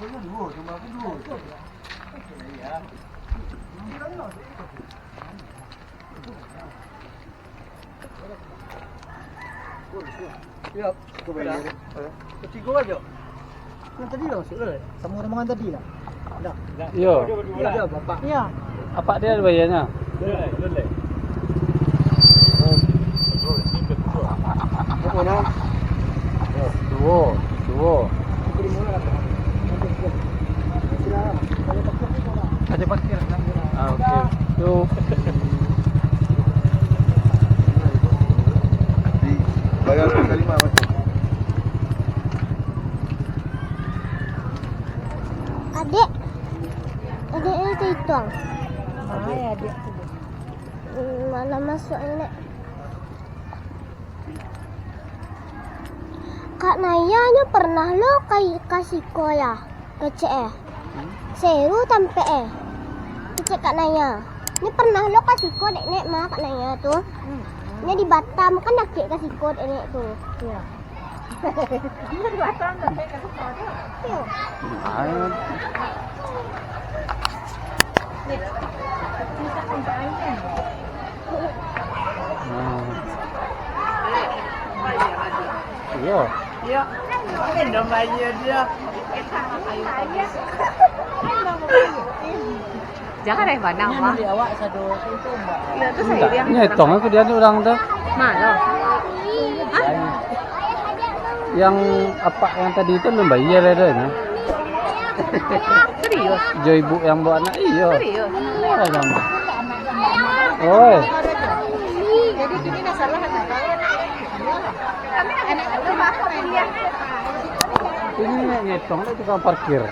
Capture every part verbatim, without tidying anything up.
Yo. Bertigo aja. Yang tadi lah masuk lah. Sama rombongan tadi lah. Dah. Yo. Dah, dah, Bapak. Yo. Apak dia bayarnya? Duo, duo. Ada parkir, kan? Ah, oke. Tu. Bayar kali lima, Mas. Adik. Adik itu itu. Ah, ya, adik tu. Hmm, mana masuk ini? Kak Naya nyo pernah lo ka, ka siko ya, kecek eh. Seru tampek eh. Kecek Kak Naya. Nyo pernah lo ka siko dek nek ma Kak Naya tu. Nyo di Batam kan dakek ka siko dek nek tu. Iya. Lumayan. Nah. Iya. Iya. Minum aja dia. Jangan eh, banang, Mak. Indak, nyetong aku dia ni urang tu. Mano? Hah? Yang apak yang tadi tu alun bayia lah dah, nah. Serius? Jo ibu yang bawa anak, iyo. Serius? Iyo lah, sama. Oi. Ini nyetong lah tukang parkir.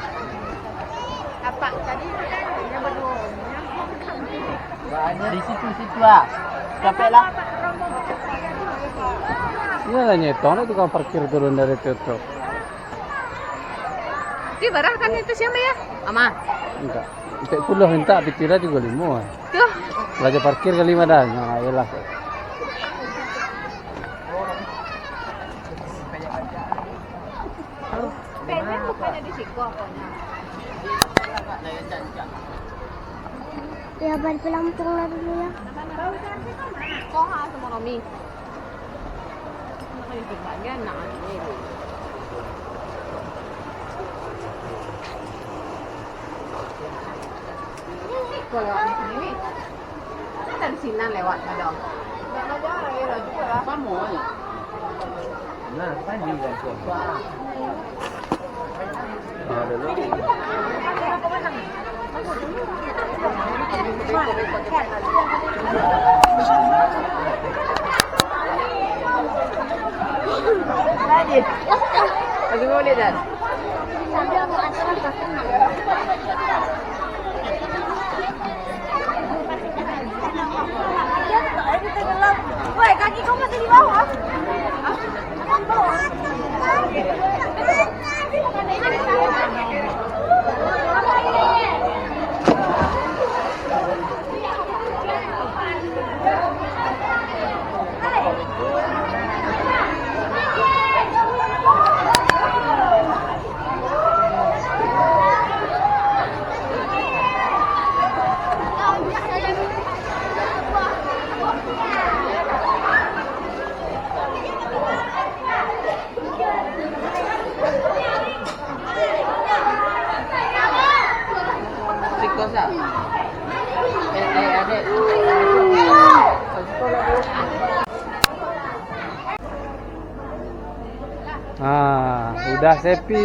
Di situ-situ ah. Capek lah. Iyolah, nyetong lah tukang parkir turun dari truk. Di barah kan itu siapa ya? Ama. Enggak. Empat puluh minta, piti lah tigo limo. Tuh. Belajar parkir kali mah dah. Nah, iyolah. Pengen bukannya di siko aponya. Ya, balik pelampung lah dulu ya. Kok ha sama Romi? Makan di bagian nak ni. Kalau ni. Kan dari sinan lewat, Madam. Nah, kan di dalam tu. Ah, dulu. Lagi. Lagi boleh, Dan? Woi, kaki kau masih di bawah. Ah, udah sepi.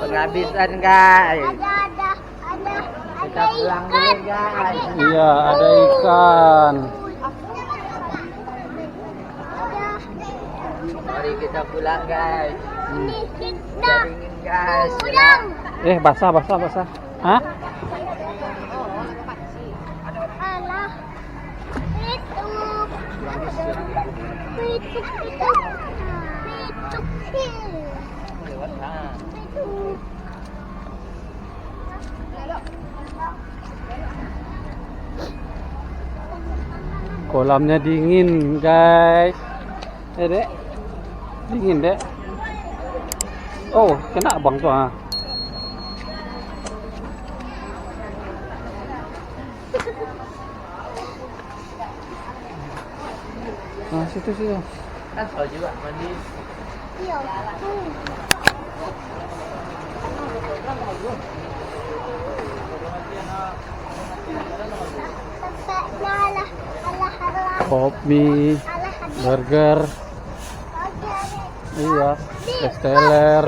Penghabisan, guys. Kita pulang dulu, guys. Iya, ada ikan. Mari kita pulang, guys. Hmm. Udah dingin, guys. Eh, basah, basah, basah. Hah? Alah. Itu. Itu, itu. Itu. Itu. Kolamnya dingin, guys. Eh, Dek. Dingin, Dek. Oh, kena abang tu, ah. Nah, situ, situ. Kan soal juga mandi. Iya. Pop mie, burger. Iya, es teler.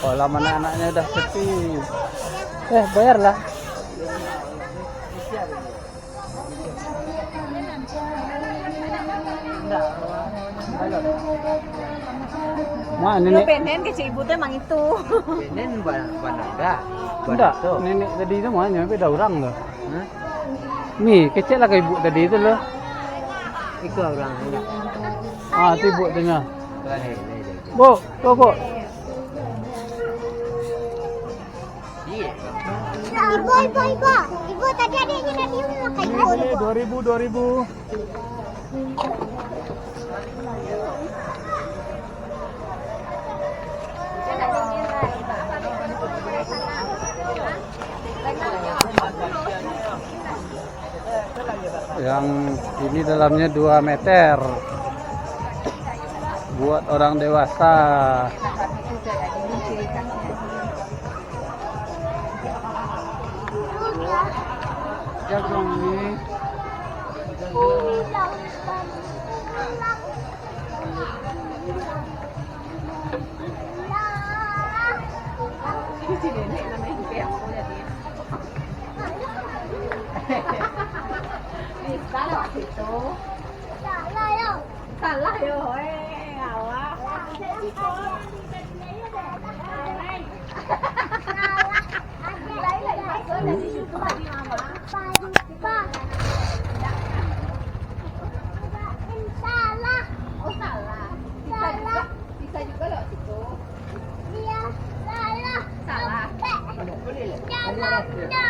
Pola anak-anaknya udah sepi. Eh, bayarlah. Mak, yo, nenek. Benen kecek ibu tu emang itu. Benen ba-, banaga. Ndak, banato. Nenek tadi tu mah, nyampe dah urang tu. Hah? Ni, kecek lah ka ibu tadi tu lo. Iko urang, ndak. Ah, tu ibu tu nyo. Lah, ni, ni, ni. Bu, tu, Bu. Ibu, ibu, ibu. Ibu, tadi adiknya tadi makan ibu. Dua ribu, dua ribu. Yang ini dalamnya dua meter. Buat orang dewasa. Jagung ni. Ini si nenek namanya Ingkek, aku lihat ni. Bisa lah situ. Salah yo, eh, Allah. Lain-lain masuk dari situ tadi, Mama. Salah. Oh, salah. Bisa juga, bisa juga lewat situ. Iya, salah. Salah. Boleh lah. Jalannya.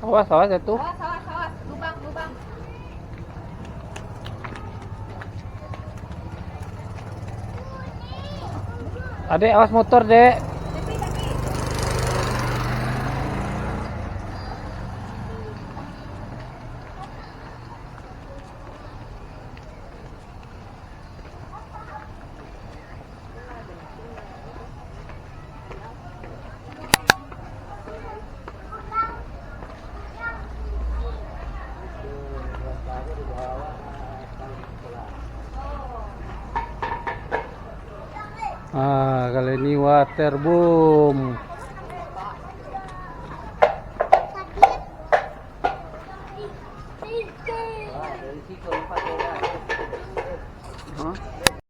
Awas, awas, jatuh. Awas, awas, awas. Lubang, lubang. Adek, awas motor, Dek. Ah, kali ini waterboom. Hah?